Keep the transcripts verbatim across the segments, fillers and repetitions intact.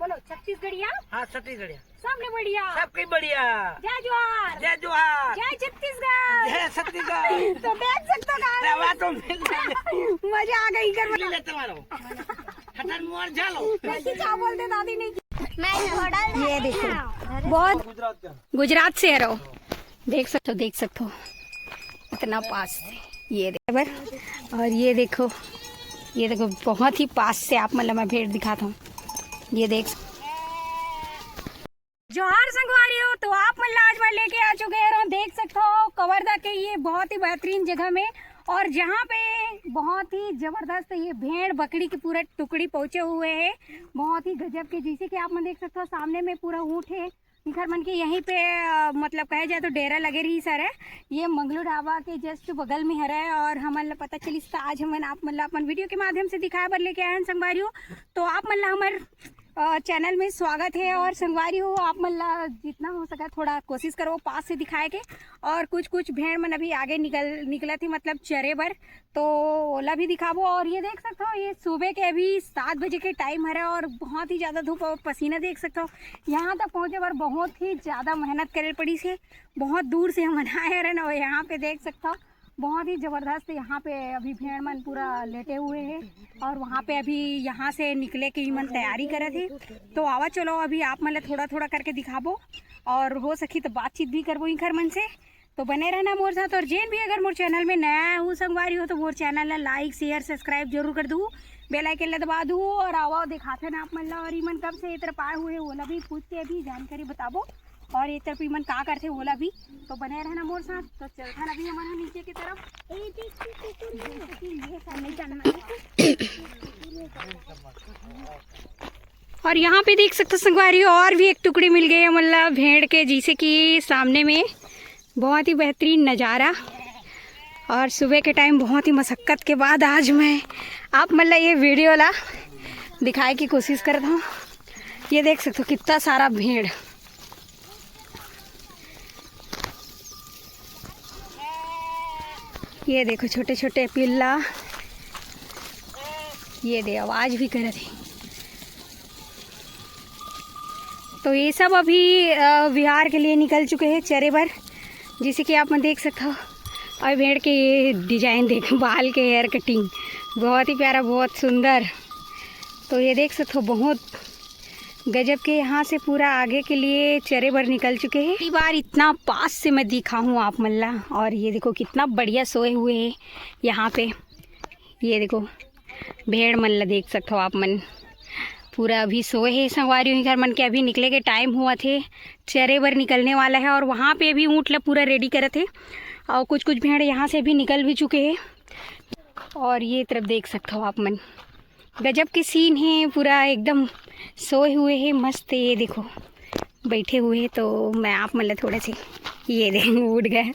बोलो छत्तीसगढ़िया। हाँ, छत्तीसगढ़िया। सबले बढ़िया। सबके बढ़िया। जय जोहार। जय जोहार। जय छत्तीसगढ़। जय छत्तीसगढ़। तो देख सकते हो गाइस। रवा तो मिल गया। मजा आ गई कर। ले तुम्हारो। हटन मुआर झालो। नहीं, क्या बोलते दादी ने? मैं ये देखो, बहुत गुजरात से है रहो। देख सकते हो, देख सकते हो, इतना पास से। ये देखो, और ये देखो, ये देखो, बहुत ही पास से आप, मतलब, मैं भेड़ दिखाता हूँ। ये देख, जोहार संगवारी हो, तो आप मन ला आज मैं लेके आ चुके हैं और देख सकते हो कवर्धा के ये बहुत ही बेहतरीन जगह में, और जहाँ पे बहुत ही जबरदस्त ये भेड़ बकरी की पूरा टुकड़ी पहुँचे हुए हैं, बहुत ही गजब के। जैसे कि आप मन देख सकते हो, सामने में पूरा ऊँट है, इखर मन के यहीं पे, अ, मतलब, कहे जाए तो डेरा लगे रही सर है। ये मंगलू ढाबा के जस्ट बगल में हरे, और हमन ला पता चलिस त आज हमन आप मन ला अपन वीडियो के माध्यम से दिखाए बर लेके आए हैं संगवारी हो। तो आप मन ला हमर, अ, चैनल में स्वागत है। और संगवारी हो, आप मन ला जितना हो सका थोड़ा कोशिश करो पास से दिखाए के। और कुछ कुछ भेड़ मन अभी आगे निकल निकलत ही, मतलब, चरे बर, तो ओला भी दिखाबो। और ये देख सकते हो, ये सुबह के अभी सात बजे के टाइम हरे और बहुत ही ज़्यादा धूप और पसीना देख सकते हो। यहाँ तक पहुँचे बर बहुत ही ज़्यादा मेहनत करे पड़ी से, बहुत दूर से हमन आए हरे ना। और यहाँ पे देख सकते हो, बहुत ही ज़बरदस्त यहाँ पे अभी भेड़ मन पूरा लेटे हुए हैं और वहाँ पे अभी यहाँ से निकले के मन तैयारी करत है। तो आवा चलो, अभी आप मन ला थोड़ा थोड़ा करके दिखाबो और हो सकी तो बातचीत भी करबो इखर मन से। तो बने रहना मोर साथ। और जेन भी अगर मोर चैनल में नया हो संगवारी हो, तो मोर चैनल ला लाइक, शेयर, सब्सक्राइब जरूर कर दू, बेल आइकन ला दबा दू। और आवा दिखाते ना आप मन ला, और इमन कब से ये तरफ आए हुए, ओला भी पूछ के अभी जानकारी बताबो। और ये तरफ इमन का करथे, ओला भी। तो बने रहना मोर साथ। तो चलथन अभी हमन ह नीचे की तरफ। जैसे कि ये सामने जानना है। और यहाँ पे देख सकते हो संगवारी, और भी एक टुकड़ी मिल गई है, मतलब, भेड़ के, जैसे कि सामने में बहुत ही बेहतरीन नज़ारा। और सुबह के टाइम बहुत ही मशक्कत के बाद आज मैं आप मन ला ये वीडियो ला दिखाए की कोशिश करत हूँ। ये देख सकते हो कितना सारा भेड़, ये देखो छोटे छोटे पिल्ला, ये दे आवाज भी करत हे। तो ये सब अभी, अ, विहार के लिए निकल चुके हैं चरे बर, जैसे कि आप मन देख सकते हो। और भेड़ के ये डिजाइन देखो, बाल के हेयर कटिंग, बहुत ही प्यारा, बहुत सुंदर। तो ये देख सकते हो, बहुत गजब के यहाँ से पूरा आगे के लिए चरे बर निकल चुके हैं। पहली बार इतना पास से मैं दिखा हूँ आप मन ला। और ये देखो कितना बढ़िया सोए हुए हैं यहाँ पे। ये देखो भेड़ मन ला देख सकते हो आप मन, पूरा अभी सोए है संगवारी हो। इखर मन के अभी निकले के टाइम हुआ थे, चरे बर निकलने वाला है। और वहाँ पे अभी ऊँट ला पूरा रेडी करत है और कुछ कुछ भेड़ यहाँ से भी निकल भी चुके हैं। और ये तरफ देख सकते हो आप मन, गजब के सीन है, पूरा एकदम सोए हुए है मस्त। ये देखो बैठे हुए हैं, तो मैं आप मन ला थोड़ा से, ये दे उड़ गए,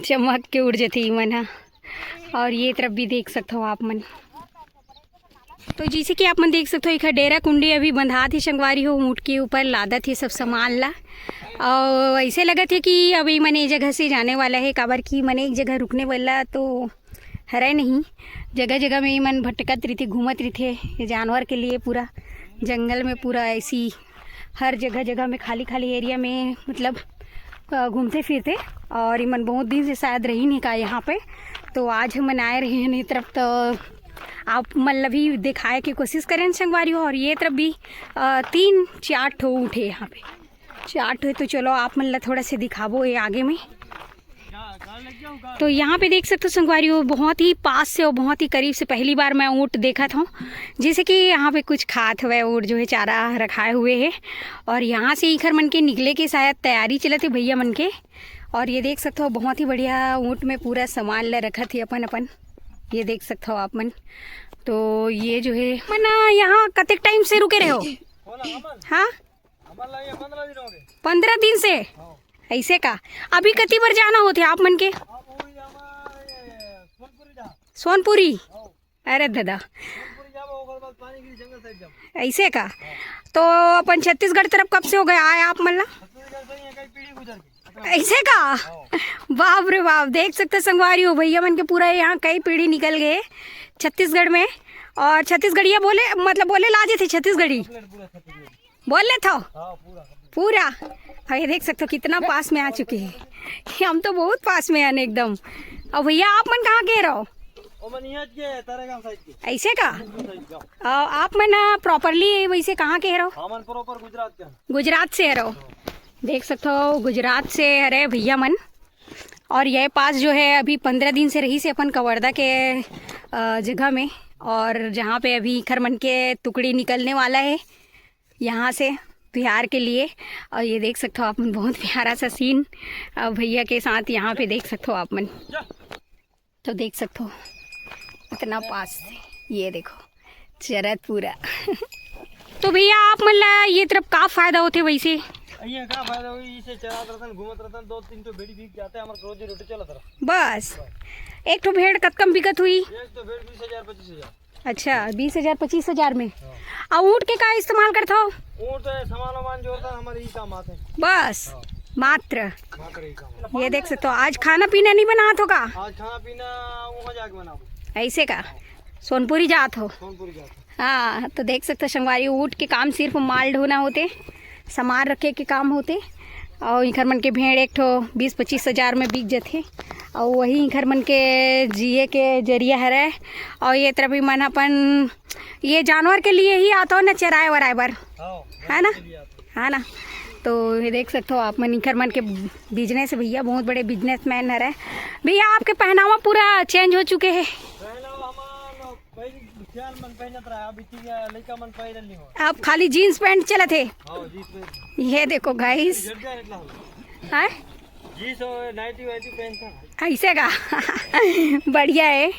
चमक के उड़ जाते ही मन हा। और ये तरफ भी देख सकते हो आप मन। तो जैसे कि आप मन देख सकते हो, एक डेरा कुंडी अभी बंधात ही संगवारी हो, ऊँट के ऊपर लादत ही सब सामान ला। और ऐसे लगत है कि अभी मन एक जगह से जाने वाला है, काबर कि मन एक जगह रुकने वाला तो हरे नहीं, जगह जगह में मन भटकत रहिथे, घूमत रहिथे। ये जानवर के लिए पूरा जंगल में पूरा ऐसी हर जगह जगह में खाली खाली एरिया में मतलब अ, घूमते फिरते। और इमन बहुत दिन से शायद रही नहीं का यहाँ पे, तो आज हमन आए रहे हैं ये तरफ। तो आप मन ला भी दिखाए के कोशिश करें संगवारी हो। और ये तरफ भी अ, तीन चार ठो ऊँट है यहाँ पे, चार ठो। तो चलो आप मन ला थोड़ा से दिखाबो ये आगे में। तो यहाँ पे देख सकते हो संगवारी हो, बहुत ही पास से और बहुत ही करीब से पहली बार मैं ऊँट देखत हूँ। जैसे कि यहाँ पे कुछ खात हुए ऊँट जो है चारा रखाए हुए है। और यहाँ से इखर मन के निकले के शायद तैयारी चलत है भैया मन के। और ये देख सकते हो बहुत ही बढ़िया ऊँट में पूरा सामान ला रखत है अपन अपन। ये देख सकते हो आप मन। तो ये जो है मन, यहाँ कतेक टाइम से रुके रहे हो? हाँ, पंद्रह दिन से। ऐसे का? अभी कति बर जाना होथे आप मन के? सोनपुरी। अरे दादा, ऐसे का? तो अपन छत्तीसगढ़ तरफ कब से हो गया आए आप मन ला? ऐसे का? बाप रे बाप, देख सकते संगवारी हो, भैया मन के पूरा यहाँ कई पीढ़ी निकल गए छत्तीसगढ़ में। और छत्तीसगढ़िया बोले, मतलब बोले लाजे थे छत्तीसगढ़ी। बोल लेथो? हाँ, पूरा। पूरा। अउ ये देख सकथो कितना पास में आ चुके हैं। हम तो बहुत पास में हैं एकदम। अउ भैया, आप मन कहाँ के रहो? ओ मन यहाँ के, तारागांव side के। ऐसे का? साइड का। अउ आप मन प्रॉपरली वैसे कहाँ के रहो? हमन प्रॉपर गुजरात के। गुजरात से रहो। देख सकथो गुजरात से हरे भैया मन। और ये पास जो है अभी पंद्रह दिन से रहिस हे अपन कवर्धा के अ, जगह में, और जहाँ पे अभी इंखर मन के टुकड़ी निकलने वाला है यहाँ से बिहार के लिए। और ये देख सकते हो आप मन, बहुत प्यारा सा सीन भैया के साथ यहाँ पे देख सकते हो आप मन। तो देख सकते हो इतना पास से, ये देखो चरत पूरा। तो भैया, आप मन ला ये तरफ का फायदा होथे वैसे? अइया का फायदा होई, इसे चरात रतन, घूमत रतन, दो तीन ठो भेड़ी बिक जाथे, हमर रोजी रोटी चलत रहा। बस एक ठो भेड़ कतकम बिकत हुई? एक तो भेड़ बीस हजार, पच्चीस हजार। अच्छा, बीस हजार, पच्चीस हजार में। हाँ। अउ ऊँट के का इस्तेमाल करथो? ऊँट तो सामान वामान जोरता, हमर ई काम आथे। बस हाँ। मात्र। मात्र ई काम। ये देख सकते हो, आज खाना पीना नहीं बनात हो का? आज खाना पीना वहाँ जाके बनाबो। ऐसे का? सोनपुरी जात हो? सोनपुरी जात हो। हाँ, तो देख सकते हो संगवारी, ऊँट के काम सिर्फ माल ढोना होथे, सामान रखे के काम होथे। अउ इंखर मन के भेड़ एक ठो बीस पच्चीस हजार में बिक जथे, अउ वही इंखर मन के जिए के जरिया हरय। अउ ये तरफ भी मन अपन ये जानवर के लिए ही आथो न, चराए वराए बर, हाँ, है ना? के लिए आथो। है ना? तो ये देख सकते हो आप मन, इंखर मन के बिजनेस, भैया बहुत बड़े बिजनेसमैन हरय। भैया, आपके पहनावा पूरा चेंज हो चुके हैं। पहनावा हमार पहली सियान मन पहनत रहा, अभी ठीक है, लइका मन पहन नहीं हो। अब खाली जींस पैंट चलत हे। हाँ, जींस पैंट। ये देखो गाइस, झट जाए इतना हो। हैं? जींस और नाइटी वाइटी पहनता है। ऐसे का? बढ़िया है।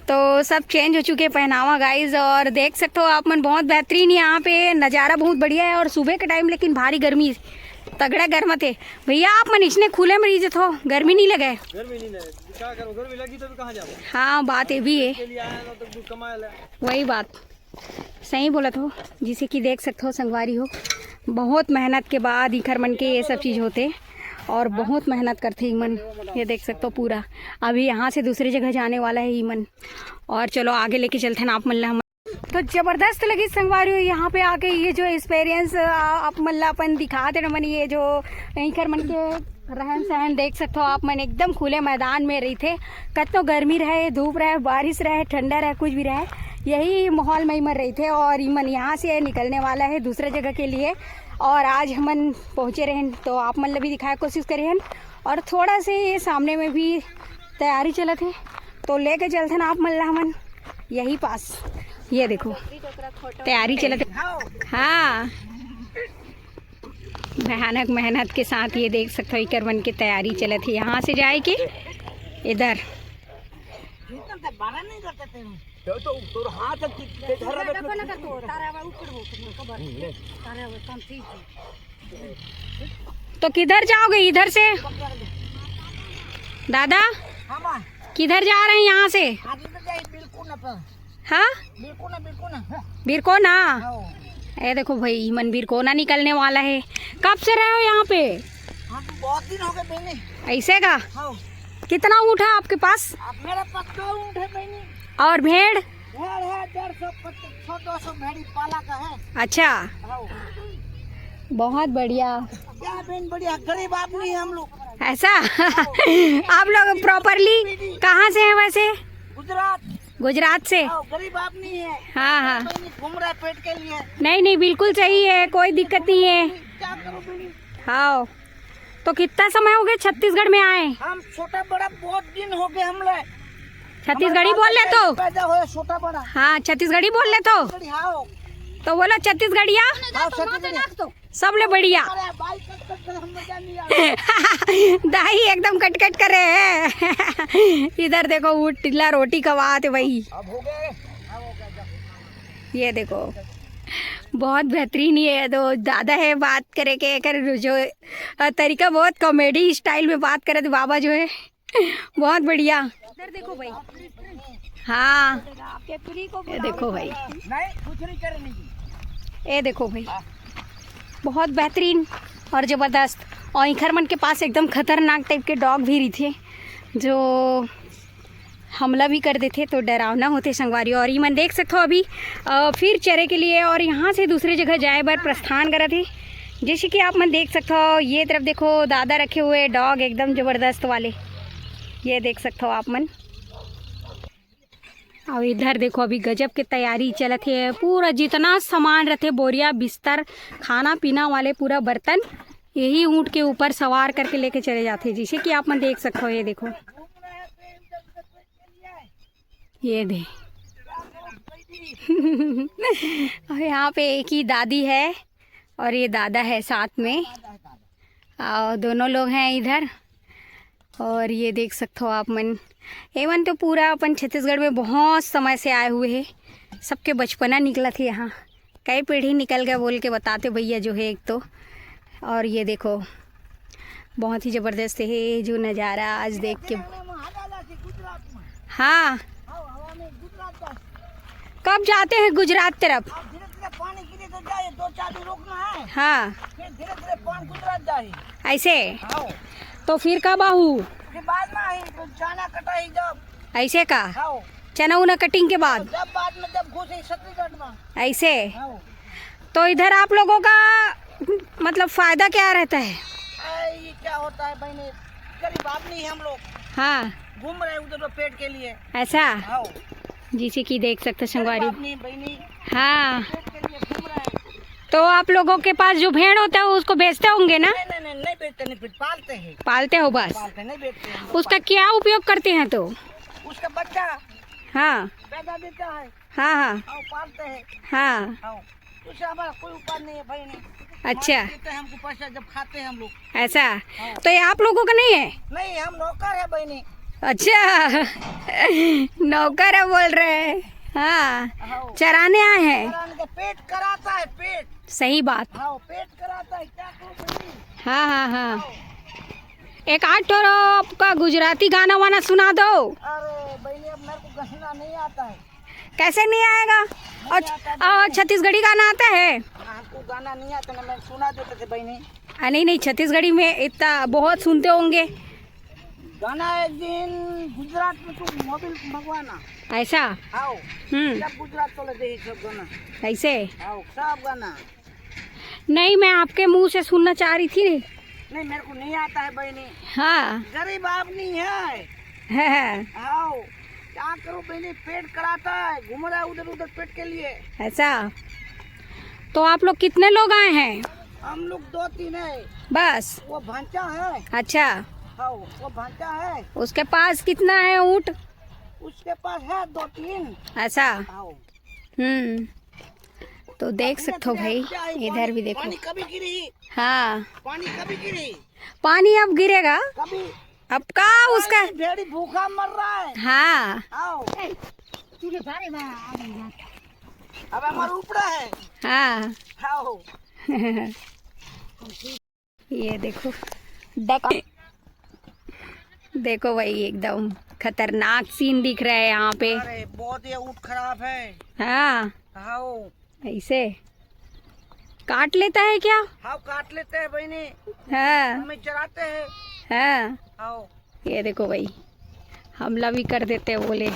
तो सब चेंज हो चुके पहनावा गाइस, और देख सकते हो आप मन, बहुत बेहतरीन यहाँ पे नज़ारा बहुत बढ़िया है। और सुबह के टाइम लेकिन भारी गर्मी, तगड़ा गर्म थे। भैया, आप मन इसने खुले में रही जथो, गर्मी नहीं लगे? गर्मी नहीं लगे, क्या करो, गर्मी लगी तो भी कहाँ जाओ? हाँ, बात ये भी है। के लिए आया ना तो कुछ कमाए ले। वही बात, सही बोलत हो। जैसे कि देख सकते हो संगवारी हो, बहुत मेहनत के बाद इंखर मन के ये सब चीज़ होते, और बहुत मेहनत करते ईमन। ये देख सकते हो पूरा, अभी यहाँ से दूसरी जगह जाने वाला है ईमन। और चलो आगे लेके चलते हैं आप मन ला हम। तो जबरदस्त लगी संगवारी हो यहाँ पे आके, ये जो एक्सपीरियंस आप मन ला अपन दिखाते ना मन, ये जो इंखर मन के रहन सहन देख सकते हो आप मन, एकदम खुले मैदान में रहिथे। कतनो गर्मी रहे, धूप रहे, बारिश रहे, ठंडा रहे, कुछ भी रहे, यही माहौल में ईमन रहिथे। और ईमन यहाँ से निकलने वाला है दूसरे जगह के लिए। और आज हमन पहुँचे रहेन तो आप मन ला भी दिखाए कोशिश करे हन। और थोड़ा से ये सामने में भी तैयारी चलत है, तो लेके चलथन आप मन ला हमन यही पास। ये देखो तैयारी चलत है। हाँ, भयानक मेहनत के साथ ये देख सकते हो, इंखर मन के तैयारी चलत है यहाँ से जाए के इधर। तो, तो, तो हाथ से कि-, कि-, धर रहे थे। तो किधर जाओगे? इधर से? दादा, हाँ, माँ। किधर जा रहे हैं यहाँ से? आगे तो जाइए, बिल्कुल ना पर। हाँ? बिल्कुल ना, बिल्कुल ना। बिरकोना? हाँ। ए देखो भाई, ईमन बिरकोना निकलने वाला है। कब से रहे हो यहाँ पे? हम तो बहुत दिन हो गए बहनी। ऐसे का? हाँ। कितना ऊँट है आपके पास? अब मेरे पास दो ऊँट है बहनी। और भेड़? भेड़ है डेढ़ सौ, पच्चीस सौ, दो सौ भेड़ी पाला का है। अच्छा, हाँ। बहुत बढ़िया। क्या बहन, बढ़िया, गरीब आदमी है हम लोग। ऐसा? आप लोग प्रॉपरली कहाँ से हैं वैसे? गुजरात। गुजरात से? हाँ, गरीब आदमी है। हाँ, हाँ। बहनी घूम रहा है पेट के लिए। नहीं, नहीं, बिल्कुल सही है, कोई दिक्कत नहीं है। क्या करो बहनी? हाँ। तो कितना समय हो गया छत्तीसगढ़ में आए? हम छोटा बड़ा बहुत दिन हो गए हम लोग। छत्तीसगढ़ी बोल ले तो। पैदा होया छोटा बड़ा। हाँ, छत्तीसगढ़ी बोल ले तो। हाँ। तो बोलो छत्तीसगढ़िया। हाँ, छत्तीसगढ़ी। सबले बढ़िया। अरे भाई, कट, कट, कट, हम मजा नहीं आ रहा। दाई एकदम कट कट करे है। इधर देखो, वो टिल्ला रोटी खवात भाई। अब हो गए। ये देखो, बहुत बेहतरीन। ये तो दादा है बात करे के, एकर जो अ, तरीका, बहुत कॉमेडी स्टाइल में बात करत बाबा जो है। बहुत बढ़िया। इधर देखो भाई। हाँ, केपरी को ये देखो भाई। नहीं, कुछ नहीं करने की। ये देखो भाई, बहुत बेहतरीन और जबरदस्त। और इंखर मन के पास एकदम खतरनाक टाइप के डॉग भी रहिथे, जो हमला भी कर देथे, तो डरावना होथे संगवारी। और ये मन देख सकथो अभी अ, फिर चरे के लिए और यहाँ से दूसरे जगह जाए बर प्रस्थान करत हे। जैसे कि आप मन देख सकथो, ये तरफ देखो, दादा रखे हुए डॉग एकदम जबरदस्त वाले, ये देख सकथो आप मन। और इधर देखो, अभी गजब के तैयारी चलत हे। पूरा जितना सामान रहथे, बोरिया, बिस्तर, खाना पीना वाले पूरा बर्तन, यही ऊँट के ऊपर सवार करके लेके चले जाते, जैसे कि आप मन देख सकते हो। ये देखो, ये दे। और यहाँ पे एक ही दादी है और ये दादा है साथ में, और दोनों लोग हैं इधर। और ये देख सकते हो आप मन, एमन तो पूरा अपन छत्तीसगढ़ में बहुत समय से आए हुए हैं। सबके बचपना निकला थे यहाँ, कई पीढ़ी निकल गया बोल के बताते भैया जो है एक तो। और ये देखो, बहुत ही ज़बरदस्त है जो नज़ारा आज देख के। हाँ, कब जाते हैं गुजरात तरफ? धीरे धीरे पानी गिरे तो जाए, दो चार दिन रुकना है। हाँ, फिर धीरे धीरे पानी गुजरात जाए। ऐसे? हाँ। तो फिर कब आहू? फिर बाद में आई, तो चना कटाई जब। ऐसे का? हाँ। चना उना कटिंग के बाद? जब बाद में, जब घुसे छत्तीसगढ़ में। ऐसे? हाँ। तो इधर आप लोगों का मतलब फ़ायदा क्या रहता है? अरे, ये क्या होता है बहनी, गरीब आदमी है हम लोग। हाँ। घूम रहे हैं उधर तो पेट के लिए। ऐसा? हाँ। जैसे कि देख सकते हो गरीब संगवारी। आदमी बहनी हाँ। पेट के लिए घूम रहे हैं। तो आप लोगों के पास जो भेड़ होता है, उसको बेचते होंगे ना? नहीं, नहीं, नहीं, नहीं बेचते, नहीं बेचते, पालते हैं। पालते हो बस? पालते, नहीं बेचते हैं हम लोग, उसका पालते। क्या उपयोग करते हैं तो? उसका बच्चा हाँ। पैदा देता है। हाँ, हाँ। और पालते हैं। हाँ। और उससे हमारा कोई उपाय नहीं है भाई, नहीं। अच्छा। मार देते हैं हमको पैसा जब खाते हैं हम लोग। ऐसा? हाँ। तो ये आप लोगों का नहीं है? नहीं, हम नौकर है बहनी। अच्छा। नौकर है बोल रहे हैं। हाँ। हाँ। चराने आए हैं। चराने का पेट कराता है, पेट। सही बात। हाँ, पेट कराता है, क्या करूँ बहनी? हाँ, हाँ, हाँ। हाँ। एक आध ठो आपका गुजराती गाना वाना सुना दो। अरे बहनी, अब मेरे को गाना नहीं आता है। कैसे नहीं आएगा? और, और छत्तीसगढ़ी गाना आता है? हमको गाना नहीं आता ना, मैं सुना देते थे बहनी। आ, नहीं, नहीं, छत्तीसगढ़ी में इतना बहुत सुनते होंगे। गाना एक दिन गुजरात में तू मोबिल मंगवाना। ऐसा? आओ। हम्म। सब गुजरात चले दे सब गाना। ऐसे? आओ, सब गाना। नहीं, मैं आपके मुंह से सुनना चाह रही थी। नहीं, मेरे को नहीं आता है बहनी। हाँ। गरीब आदमी है। है, है। आओ, क्या करूँ बहनी, पेट कराता है, घूम रहा है उधर उधर पेट के लिए। ऐसा? तो आप लोग कितने लोग आए हैं? हम लोग दो तीन है। बस? वो भांचा है। अच्छा। हाँ, वो भांचा है। उसके पास कितना है ऊँट? उसके पास है दो तीन। ऐसा? हाँ। हम्म। तो देख सकते हो भाई, इधर भी देखो। पानी कभी गिरी? हाँ। पानी कभी गिरी? पानी अब गिरेगा। कभी? अब का उसका? भेड़ी भूखा मर रहा है। हाँ। आओ। अब हमारा उपड़ा है। हाँ। आओ। ये देखो, डका। देखो भाई, एकदम खतरनाक सीन दिख रहा है यहाँ पे। अरे, बहुत ये ऊँट खराब है। हाँ। हाँ। ऐसे काट लेता है क्या? हाँ, काट लेते हैं बहनी। हाँ। हमें चराते हैं। हाँ। हाँ। ये देखो भाई, हमला भी कर देते हैं बोले।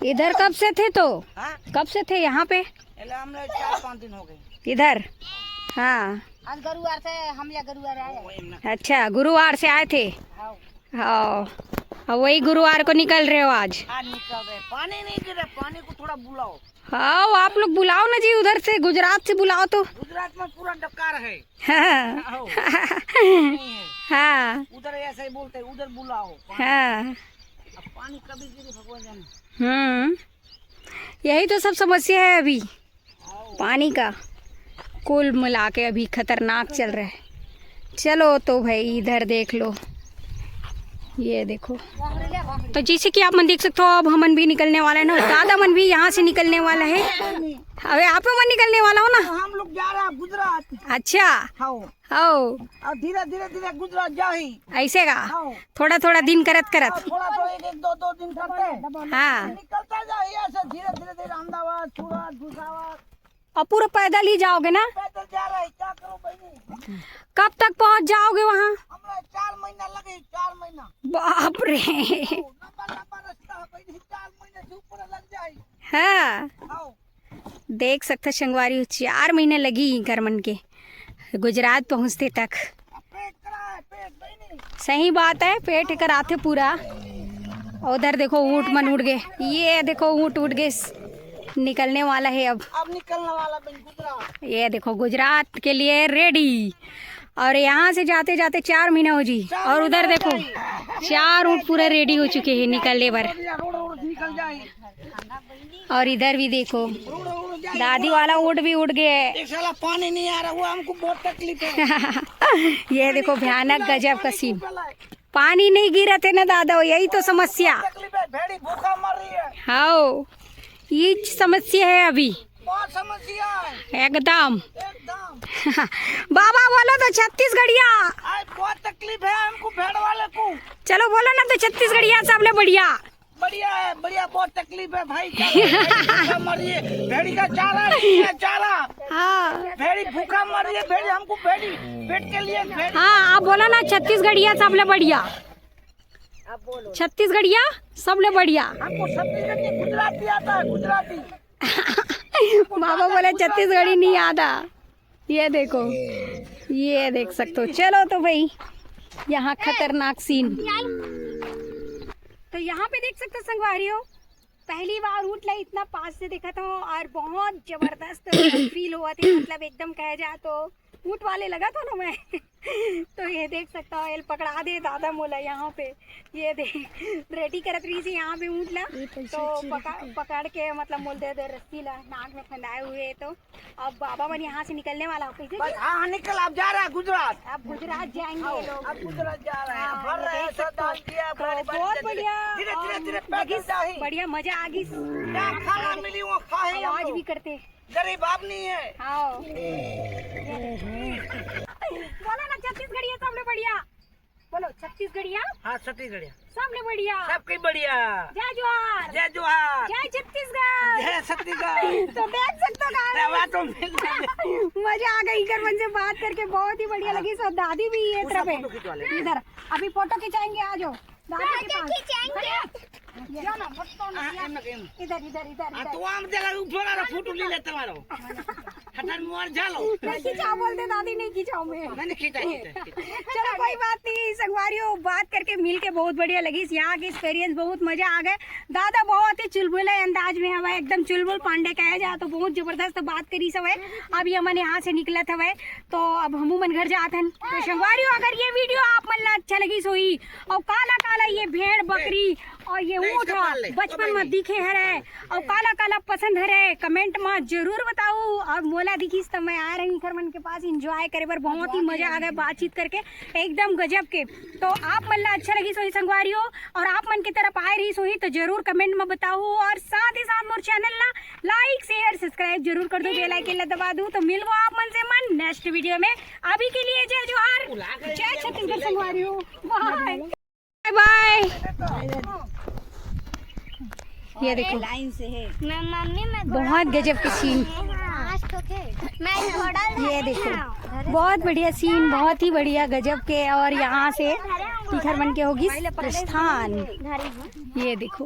इधर कब से थे तो? हाँ? कब से थे यहाँ पे? एला हम लोग चार पाँच दिन हो गए। इधर? हाँ। आज गुरुवार से हम या गुरुवार आए। अच्छा, गुरुवार से आए थे। हाँ। हाँ, अब वही गुरुवार को निकल रहे हो आज? आज निकल रहे, पानी नहीं गिरा, पानी को थोड़ा बुलाओ। हाँ, आप लोग बुलाओ ना जी, उधर से, गुजरात से बुलाओ तो। गुजरात में पूरा डकार है। हाँ। आओ। नहीं है। हाँ। उधर ऐसे ही बोलते हैं, उधर बुलाओ। हाँ। अब पानी कभी गिरे भगवान जाने। हम्म, यही तो सब समस्या है अभी, पानी का। कुल मिला के अभी खतरनाक चल रहा है। चलो तो भाई, इधर देख लो, ये देखो। तो जैसे कि आप मन देख सकते हो, अब हमन भी निकलने वाला है ना, दादा मन भी यहाँ से निकलने वाला है। अबे आप मन निकलने वाला हो ना? हम लोग जा रहा है गुजरात। अच्छा। हाँ। हो। और धीरे धीरे धीरे गुजरात जाही। ऐसे का? हाँ। थोड़ा थोड़ा दिन करत करत। हाँ, थोड़ा थोड़ा एक एक दो दो दिन करते हैं। हाँ। निकलता जाही ऐसे धीरे धीरे धीरे अहमदाबाद, सूरत, भुसावल। और पूरा पैदल ही जाओगे ना? पैदल जा रहे हैं, क्या करो बहनी? कब तक पहुंच जाओगे वहाँ? हमरा चार महीना लगे, चार महीना। बाप रे। हाँ, ना हाँ, देख सकथो संगवारी हो, चार महीना लगी इकर मन के गुजरात पहुँचते तक। सही बात है, पेट एकर आथे पूरा। उधर देखो, ऊँट मन उठ गए, ये देखो, ऊँट उठ गए, निकलने वाला है अब। अब निकलने वाला बन गुजरात। ये देखो, गुजरात के लिए रेडी। और यहाँ से जाते जाते चार महीना हो जी। और उधर देखो, चार ऊँट पूरा रेडी हो चुके हैं निकलने पर। और इधर भी देखो, दादी वाला ऊँट भी उठ गए। एक साला पानी नहीं आ रहा, वो हमको बहुत तकलीफ है। ये देखो, भयानक गजब का सीन। पानी नहीं गिरा थे ना दादा, यही तो समस्या। तकलीफ है, भेड़ी भूखा मर रही है। हाँ, ये समस्या है अभी। बहुत समस्या है। एकदम। एकदम। बाबा बोलो तो छत्तीसगढ़िया। आज बहुत तकलीफ है हमको भेड़ वाले को। चलो बोलो ना तो छत्तीसगढ़िया सबले बढ़िया। बढ़िया है, बढ़िया, बहुत तकलीफ है भाई। भूखा मर रही है, भेड़ी का चारा नहीं है, चारा। हाँ। भेड़ी भूखा मर रही है, भेड़ी हमको भेड़ी, पेट के लिए भेड़ी। हाँ, आप बोलो ना, छत्तीसगढ़िया सबले बढ़िया। छत्तीसगढ़िया सबले बढ़िया। हमको छत्तीसगढ़ी, गुजराती आता है, गुजराती। बाबा बोले छत्तीसगढ़ी नहीं आता। ये देखो, ये देख सकते हो। चलो तो भाई, यहाँ खतरनाक सीन। तो यहाँ पे देख सकते हो संगवारी हो, पहली बार ऊँट ला इतना पास से देखा था और बहुत जबरदस्त फील हुआ था, मतलब एकदम कहे जाए तो ऊँट वाले लगा था ना मैं। तो ये देख सकता हो, एल पकड़ा दे दादा मोला यहाँ पे। ये देख, रेडी करत रही थी यहाँ पे ऊँट ला, तो पकड़ पकड़ के मतलब मोल दे दे रस्सी ला नाक में फंदाए हुए। तो अब बाबा मन यहाँ से निकलने वाला हो कैसे बस। हाँ, हाँ, निकल, अब जा रहा है गुजरात। अब गुजरात जाएंगे ये लोग। अब गुजरात जा रहे हैं, हाँ, भर रहे हैं, देख सकते हो। श्रद्धांजलि है, तो बहुत बढ़िया। धीरे, धीरे, धीरे पैदल जाही। बढ़िया मजा आ गई। जहाँ खाना मिली, वो खाए हम लोग। आवाज भी करते। गरीब आदमी है। हाँ। बोलो ना, छत्तीसगढ़िया सबले बढ़िया। बोलो, छत्तीसगढ़िया। हाँ, छत्तीसगढ़िया। सबले बढ़िया। सबके बढ़िया। जय जोहार। जय जोहार। जय छत्तीसगढ़। जय छत्तीसगढ़। तो देख सकते हो guys। मजा आ गई इकर मन से बात करके, बहुत ही बढ़िया लगी। सो दादी भी ये तरफ है। इधर अभी फोटो खिंचाएंगे, आ जाओ। दादी के पास। खिंचाएंगे। इधर, इधर, इधर, इधर। तो आम जगह ऊपर वाला फोटो ले लेते मारो। हटन मोर झालो। नहीं खिंचाओ बोलते दादी, नहीं खिंचाओ मैं। मैंने खींचा, खींचा, खींचा। चलो कोई बात नहीं संगवारी हो, बात करके मिल के बहुत बढ़िया लगी। यहाँ के एक्सपीरियंस बहुत मजा आ गए। दादा बहुत ही चुलबुले अंदाज में हवा, एकदम चुलबुल पांडे कहा जाए तो बहुत जबरदस्त बात करी सब है। अब ये मन यहाँ से निकलत हवे, तो अब हमू मन घर जात हन। तो संगवारी हो, अगर ये वीडियो आप मन ला अच्छा लगी सोई और काला काला ये भेड़ बकरी और ये ऊँट ह बचपन में दिखे हरे और काला काला पसंद हरे, कमेंट में जरूर बताऊ। और मोला दिखिस त मैं आए रही इखर मन के पास एंजॉय करे बर, बहुत ही मजा आ गया बातचीत करके, एकदम गजब के। तो आप मन ला अच्छा लगी सोही संगवारी हो और आप मन की तरफ आए रही सोही तो जरूर कमेंट में बताऊ और साथ ही साथ मोर चैनल ला लाइक शेयर सब्सक्राइब जरूर कर दो, बेल आइकन ला दबा दो। तो मिलबो आप मन से मन नेक्स्ट वीडियो में। अभी के लिए जय जोहार, जय छत्तीसगढ़ संगवारी हो, बाय। बाय। ये देखो, लाइन से है। मैं मम्मी, मैं बहुत गजब के सीन। आज तो थे। मैं थोड़ा ये देखो, बहुत बढ़िया सीन, बहुत ही बढ़िया गजब के। और यहाँ से इखर मन के होगी प्रस्थान। ये देखो,